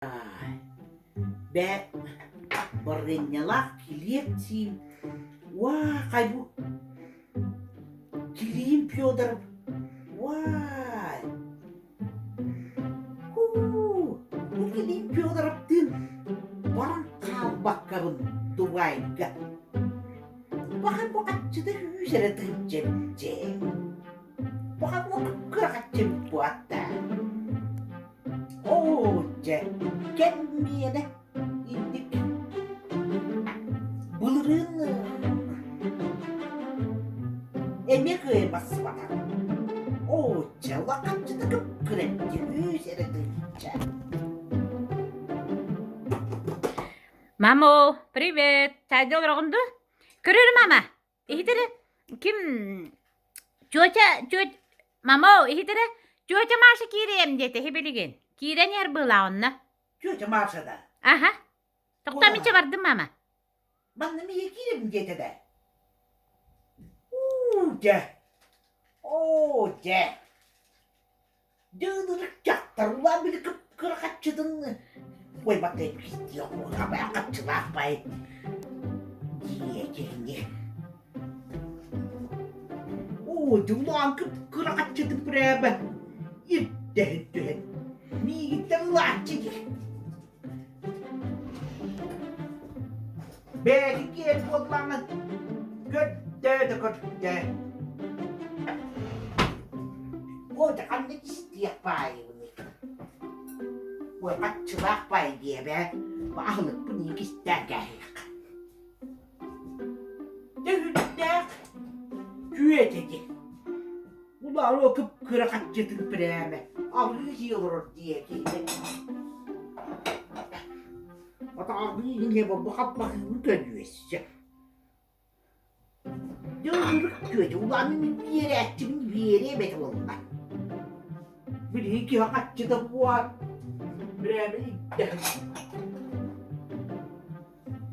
Бээ, барыанньалаах килиэп сиим, уаа, хайбу Килиим Федоров, уаай, һуу, бу Килиим Федоровтыын баран хаалбаккабын Дубайга. Баҕар бу хаччыта сүүс эрэ тыһыынча эбит дьэ. Баҕар бу кыра хаччы эбит буолта. Оо, дьэ, кэм миэнэ инник. Былырыын эмиэ кыайан барсыбатах. Оо, дьэ, улаханчыта кып-кыра үс эрэ тыһыынча. Мамо, привет! Чайда олороҕун дуу? Көрөр мама, иһит эрэ. Ким тетя, тетя, мамо, иһит эрэ. Тетя Маша киириэм диэтэ билигин. Киирэн иһэр быылаа онно. Тетя Маша да? Аха. Тоқтоо миччэ бардым мама. Манна миэ киирэбин диэтэ да? Уу, дьэ. Оо, дьэ. Дьыынырык дьахтар улаан били кып-кыра хаччытын ой батай кистиэх абай хаччылаах бай дии киһини оо дьулаан кып-кыра хаччытын прээбэ ирдэһин түһэн миигиттэн ылааччы дии Бэйэтин киэр буоллаҕына көрдөө да көрдөө. Ой, ханна истиэх баайыбыный? Ой, хаччылаах баай диэбэ. Аһылыкпын иикистээн кээһиэххэ. Төһүттээх күөтэ дии. Улаан кып-кыра хаччытын прямо аһыы сии олорор диэки. Атаҕарбын иһиҥҥэ бу хаппаһыыбын көрүөссэ. Дьэ ынырык күөтэ улаанын мин биэрээччибин биэриэм этэ буолла. Билигин киһи хаччыта буолар. Прямо ирдэһин.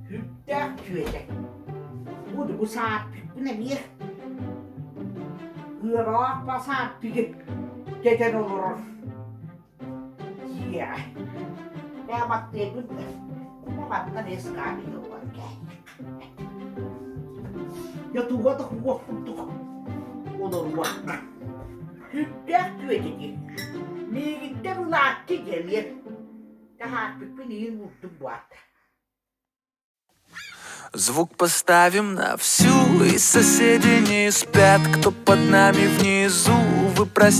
Сүрдээх күөтэ. Бу бу сааппыппын эмиэ ыараах ба сааппыгы кэтэн олорор. Дьиэҕэ. Ээ баттыйбын да манна эскаби ылан кээһиэххэ. Дьэ туга да суох курдук олоруохха. Сүрдээх күөтэ дии. Миигиттэн ылааччы дьэлиэ. Таһаарбыппын иин уурдум буолта. Звук поставим на всю, и соседи не спят, кто под нами внизу. Вы простите.